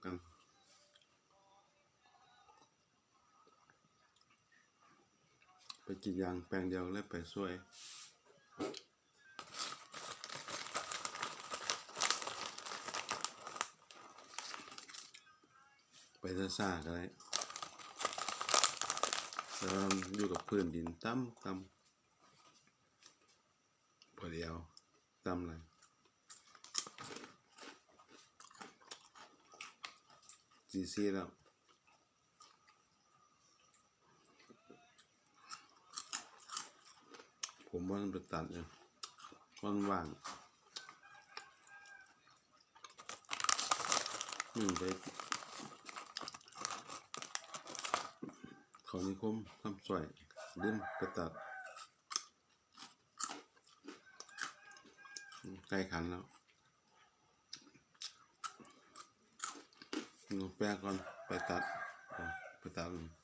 ກັນ ໄປກຣີດຢາງແປງດຽວ ເລີຍໄປຊ່ວຍ ໄປຊ້າໆກໍໄດ້ ແຕ່ວ່າຢູ່ກັບພື້ນດິນຕ່ຳໆ ພໍດຽວ ຕ່ຳຫຼາຍ ສີ່ສີ່ແລ້ວ ຜົມບໍ່ທັນໄປຕັດຢູ່ ມັນຫວ່າງ ອືມ ໄປເຂົ້ານິຄົມຄຳສວຍ ລືມໄປຕັດ ໃກ້ຂັນແລ້ວ ແປງກ່ອນ ໄປຕັດ ໄປຕັດ